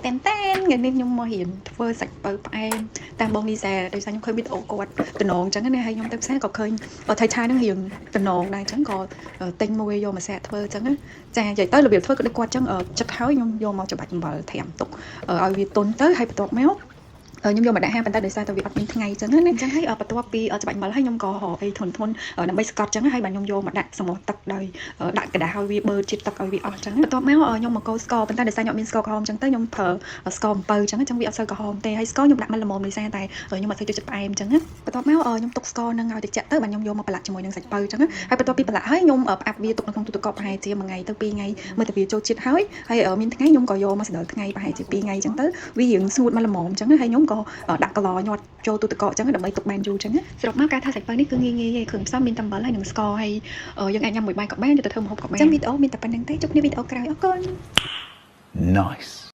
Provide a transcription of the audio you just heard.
តែនតែនថ្ងៃនេះខ្ញុំមករៀនធ្វើសាច់ពៅផ្អែមតាមបងលីសាដោយសារខ្ញុំឃើញវីដេអូគាត់តំណងអញ្ចឹងណាហើយខ្ញុំទៅផ្សារក៏ឃើញថៃឆានឹងរៀងតំណងដែរអញ្ចឹងក៏ទិញមួយយកមកសាកធ្វើអញ្ចឹងណាចានិយាយទៅរបៀបធ្វើក៏ដូចគាត់អញ្ចឹងចិត្តហើយខ្ញុំយកមកច្បាច់អំបិលត្រាំទុកឲ្យវាទន់ទៅហើយបន្ទាប់មកខ្ញុំយកមកដាក់ហាប៉ុន្តែដោយសារតែវាអត់មានថ្ងៃអញ្ចឹងណាអញ្ចឹងហើយបន្ទាប់ពីច្បាច់អំបិលហើយខ្ញុំក៏រកអីធន់ធន់ដើម្បីស្កត់អញ្ចឹងហើយបាទខ្ញុំយកមកដាក់សមុទ្រទឹកដោយដាក់ក្រដាសឲ្យវាបឺជាតិទឹកឲ្យវាអស់អញ្ចឹងបន្ទាប់មកខ្ញុំមកកូរស្ករប៉ុន្តែដោយសារខ្ញុំអត់មានស្ករក្រហមអញ្ចឹងទៅខ្ញុំប្រើស្ករអំពៅអញ្ចឹងអញ្ចឹងវាអត់សូវក្រហមទេហើយស្ករខ្ញុំដាក់មិនល្មមដោយសារតែខ្ញុំអត់សូវចូលចិត្តផ្អែមអញ្ចឹងណាបន្ទាប់មកខ្ញុំទុកស្ករនឹងឲ្យត្រជាក់ទៅបាទខ្ញុំយកមកប្រឡាក់ជាមួយនឹងសាច់ពៅអញ្ចឹងហើយបន្ទាប់ពីប្រឡាក់ហើយខ្ញុំផ្អាប់វាទុកនៅក្នុងទូទឹកកកប្រហែលជាមួយថ្ងៃទៅ2ថ្ងៃមើលតែវាចូលជាតិហើយហើយមានថ្ងៃខ្ញុំក៏យកមកសណ្ដិលថ្ងៃប្រហែលជា2ថ្ងៃអញ្ចឹងទៅវារៀងស្ងួតមកល្មមអញ្ចឹងហើយខ្ញុំក៏ដាក់កឡញាត់ចូលទូទឹកកកអញ្ចឹងដើម្បីទុកបានយូរអញ្ចឹងសរុបមកការធ្វើសាច់ពៅនេះគឺងាយងាយទេគ្រឿងផ្សំមានតែអំបិលហើយនឹងស្ករហើយយើងអាចញ៉ាំមួយបាយក៏បានយកទៅធ្វើម្ហូបក៏បានអញ្ចឹងវីដេអូមានតែប៉ុណ្្នឹងទេជួបគ្នាវីដេអូក្រោយអរគុណ Nice.